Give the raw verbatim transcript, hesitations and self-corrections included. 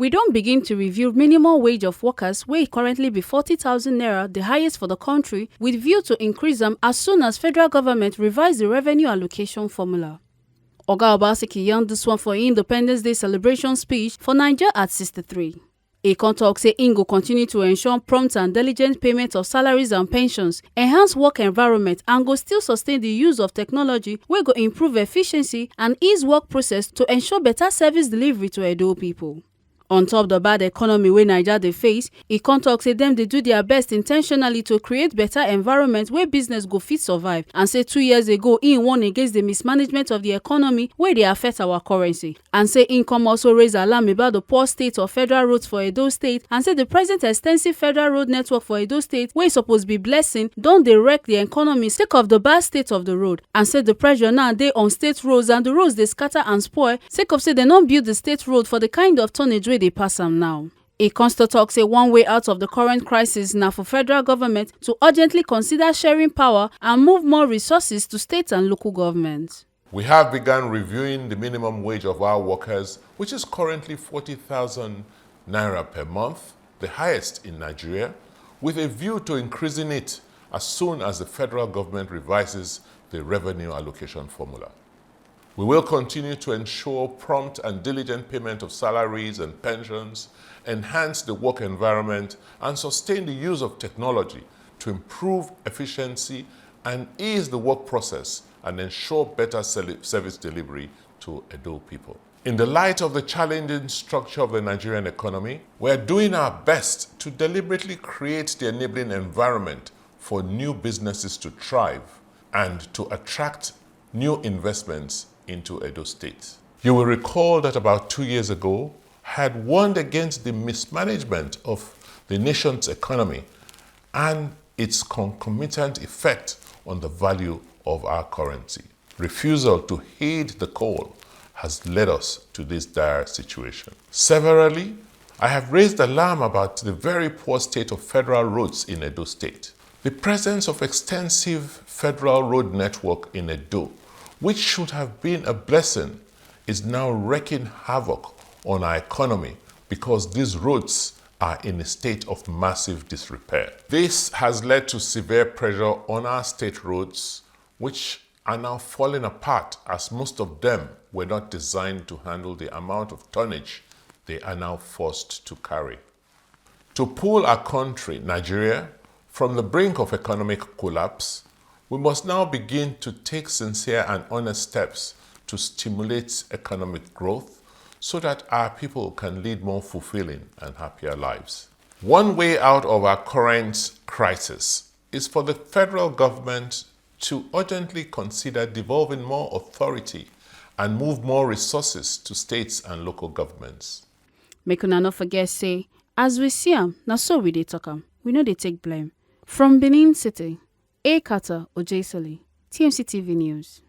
We don begin to review minimum wage of workers, wey currently be forty thousand naira, the highest for the country, with view to increase am as soon as federal government revise the revenue allocation formula. Oga Obaseki yarn this one for Independence Day celebration speech for Naija at sixty-three. E come talk say im go continue to ensure prompt and diligent payment of salaries and pensions, enhance work environment, and go still sustain the use of technology wey go improve efficiency and ease work process to ensure better service delivery to Edo people. On top the bad economy wey Naija dey face, e come talk say dem dey do their best intentionally to create better environment wey business go fit survive, and say two years ago im warn against the mismanagement of the economy wey dey affect our currency, and say im come also raise alarm about the poor state of federal roads for Edo State, and say the present extensive federal road network for Edo State, wey suppose be blessing, don dey wreck the economy sake of the bad state of the road, and say the pressure now dey on state roads and the roads dey scatter and spoil sake of say dem no build the state road for the kind of tonnage wey dey pass am now. E come still talk say one way out of the current crisis na for federal government to urgently consider sharing power and move more resources to state and local government. We have begun reviewing the minimum wage of our workers, which is currently forty thousand naira per month, the highest in Nigeria, with a view to increasing it as soon as the federal government revises the revenue allocation formula. We will continue to ensure prompt and diligent payment of salaries and pensions, enhance the work environment, and sustain the use of technology to improve efficiency and ease the work process and ensure better sele-, service delivery to Edo people. In the light of the challenging structure of the Nigerian economy, we are doing our best to deliberately create the enabling environment for new businesses to thrive and to attract new investments into Edo State. You will recall that about two years ago, I had warned against the mismanagement of the nation's economy and its concomitant effect on the value of our currency. Refusal to heed the call has led us to this dire situation. Severally, I have raised alarm about the very poor state of federal roads in Edo State. The presence of extensive federal road network in Edo, which should have been a blessing, is now wreaking havoc on our economy because these roads are in a state of massive disrepair. This has led to severe pressure on our state roads, which are now falling apart as most of them were not designed to handle the amount of tonnage they are now forced to carry. To pull our country, Nigeria, from the brink of economic collapse, we must now begin to take sincere and honest steps to stimulate economic growth so that our people can lead more fulfilling and happier lives. One way out of our current crisis is for the federal government to urgently consider devolving more authority and move more resources to states and local governments. Make una no forget say, as we see am, na so we dey talk am. We no dey take blame. From Benin City, A Carter Ojesoli, T M C T V News.